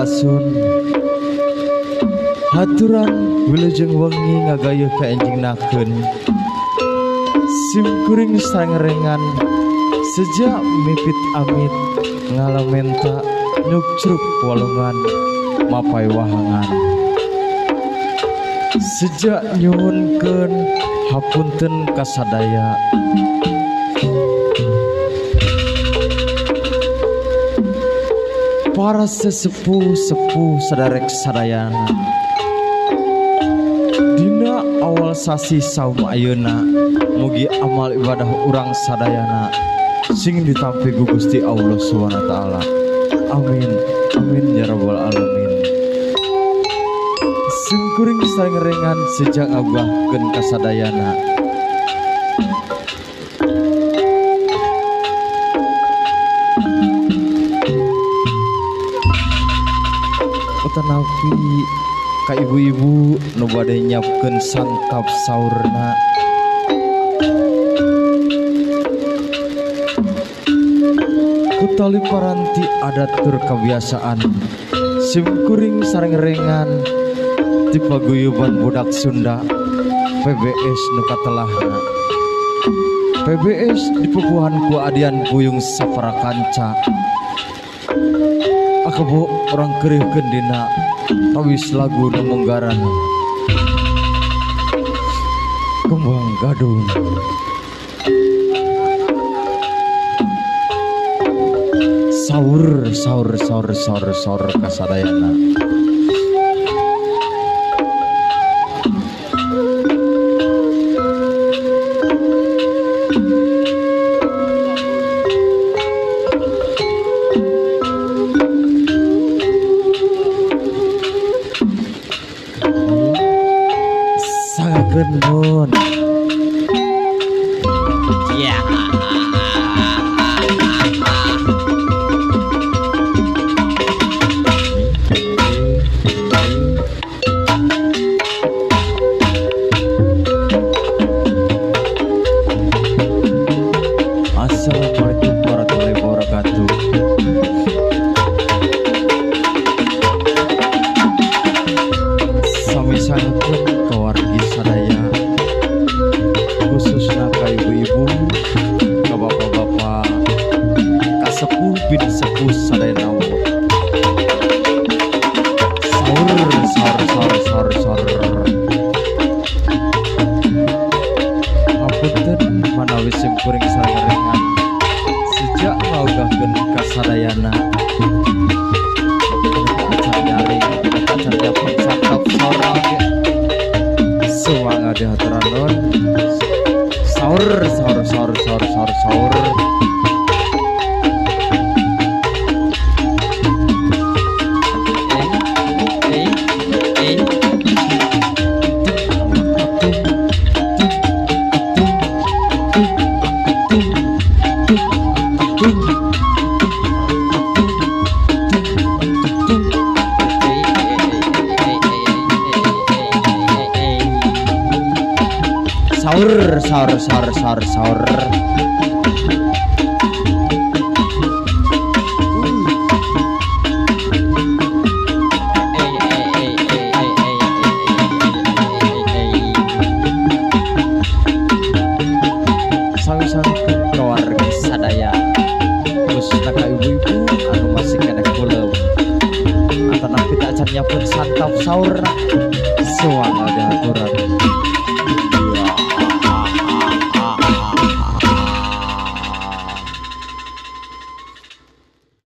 Sampurasun. Haturan wilujeng wengi ngagayuh ka enjingnakeun. Simkuring sangerengan sejak mipit amit ngalamenta nyukcruk walungan mapai wahangan. Sejak nyuhunkeun hapunten kasadaya. Para sesepuh-sepuh sadarek sadayana. Dina awal sasi saum ayeuna mugi amal ibadah urang sadayana sing ditampi ku Gusti Allah Subhanahu wa taala. Amin amin ya rabbal alamin. Simkuring sangerengan sejak ngabahkeun kasadayana. Utanapi ka ibu-ibu nu bade nyiapkeun santap saurna. Kutali paranti adat tur kebiasaan simkuring sareng-rengan di paguyuban budak Sunda PBS nu katelahna. PBS dipupuhan ku adian buyung saparakanca. Akebo orang kerihkeun dina tawis lagu nu munggaran kembang gadung. Saur saur saur saur saur kasadayana. Sangakeun. Ya. Assalamualaikum warahmatullahi wabarakatuh. Sami sangakeun ka wargi sadaya, khususna ka ibu-ibu, ka bapak-bapak, ka sepuh bin sepuh sadayana. Saur saur saur saur saur. Hapunten manawi simkuring sarengan sejak ngaugahkeun kasadayana. Acan nyaring, acan nyiapkeun santap saur oge. Suwanga dihaturan nuhun. Saur saur saur saur saur saur. Saur saur saur saur saur. Sami-sami keluarga sadaya, khususna ka ibu-ibu anu masih keneh kuleup. Atanapi teu acan nyiapkeun santap saur, suwanga dihaturan.